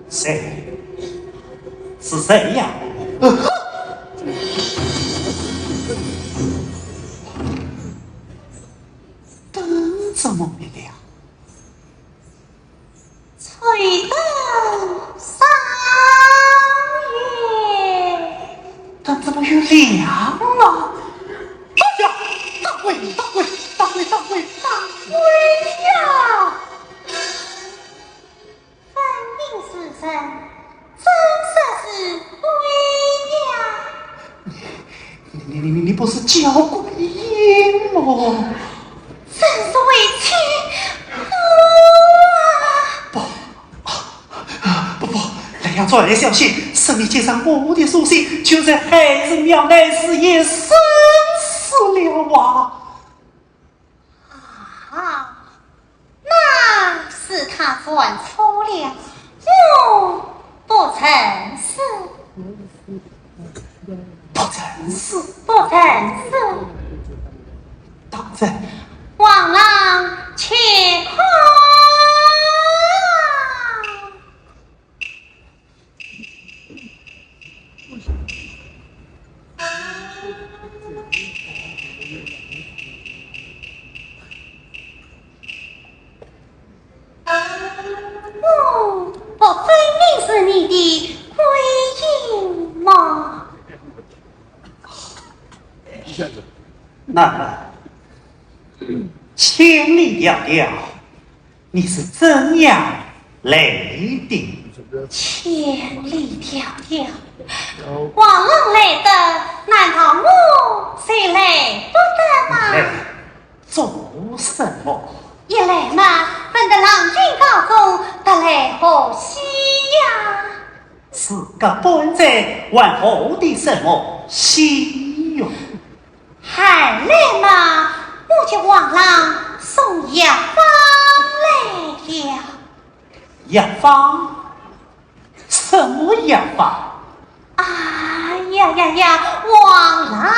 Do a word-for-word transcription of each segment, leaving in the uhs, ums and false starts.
谁？是谁呀？灯怎么没亮？吹灯三月。灯怎么又亮了？哎呀，打鬼，打鬼，打鬼，打鬼，打鬼呀！ 分明是人，怎说是鬼呀？你，你，你，你，你不是叫鬼吗？真是为妻，啊！不，不，不，兰阳传来消息，说你接上我的书信，就在海神庙内自缢身死了啊！ 啊，那是他算错了，我不曾死。不曾死？不曾死。当然。王郎且看。 哦，不分明是你的鬼影吗？那，千里迢迢， 你是怎样来的？千里迢迢，王郎来得，难道我就来不得吗？来做什么？一来嘛，奔得郎君高中，得来贺喜呀。自家本在，还贺的什么喜哟？ 二来嘛，我给王郎送药方来了。药方？什么药方？哎呀呀呀，王郎啊！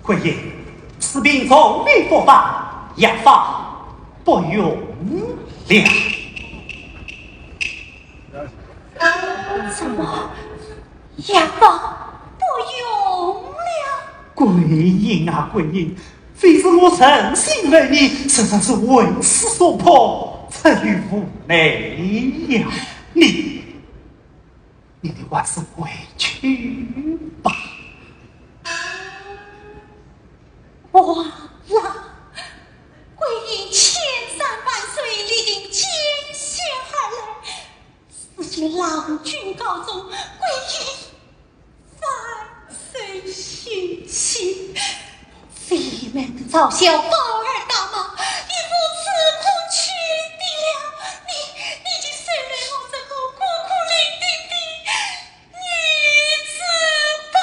鬼影，此病从未复发，药方不用了。什么？药方不用了？桂英啊，桂英，非是我存心为你，实在是为势所迫，出于无奈呀。你，你，你还是回去吧。 王郎，桂英千山万水，历尽艰险而来，如今郎君高中，桂英万分心心，非门朝孝，保儿打马，已无处可去的了。你，你就收留我这个孤苦伶仃的女子吧。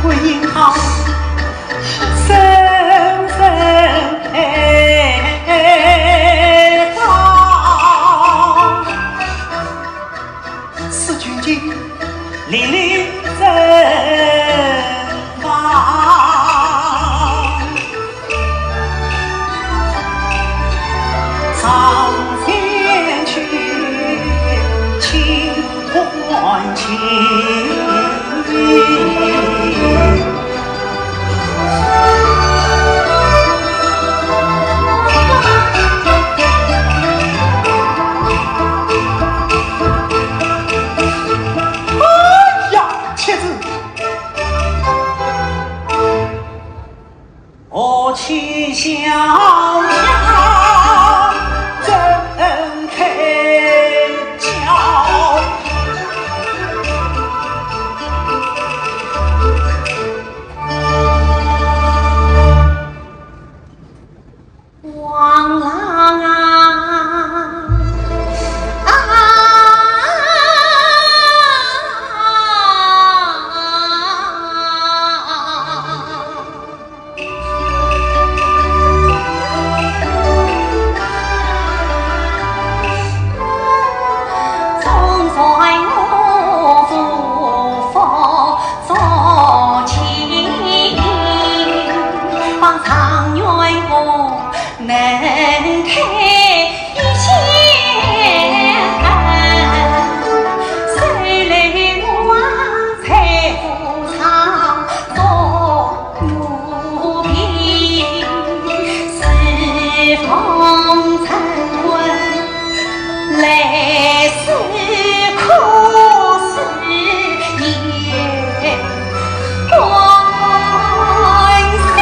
桂英好，深深哀悼。 是君君历历征伐，常先去请还情。 哎呀，且住！何其小家，怎开销？ 王郎啊，啊，总算我无福 做妻，望状元公能开先，收留我在府上做奴婢，侍奉陈婚。 来世可是也甘心。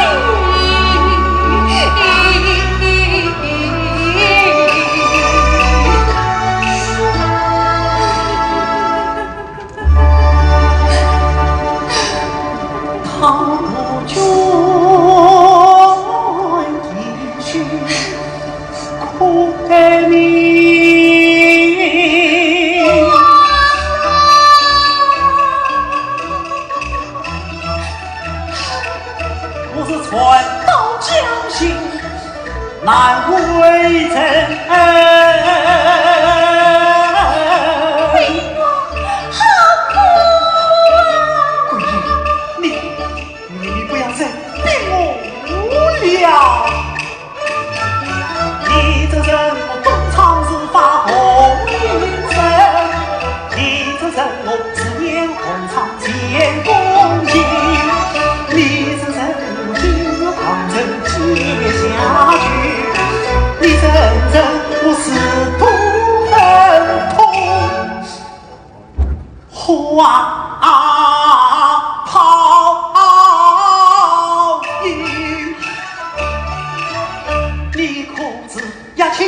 倘若君一去 可怜你。我是船到江心，难为情。桂英，好苦啊！桂英，你，你不要再逼我了。 你这人我东窗事发红颜色，你这人我自念红妆前功尽，你这人我金玉堂中结下局，你这人我是不分痛。 花炮音。你可知雅卿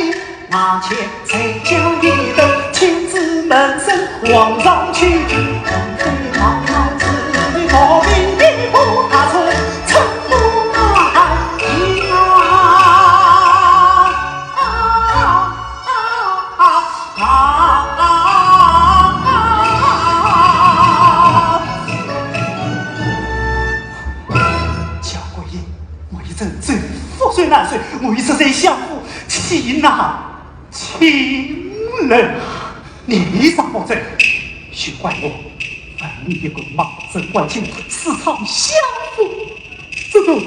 拿钱在家里头，亲自没人生皇上去，皇帝老老子的毛病并不大出，成不大呀。小鬼，我一阵阵覆水难收，我一直在想，夫妻呐。 亲人，你上不走，休怪我，问你一个冒认官亲，私闯相府之徒，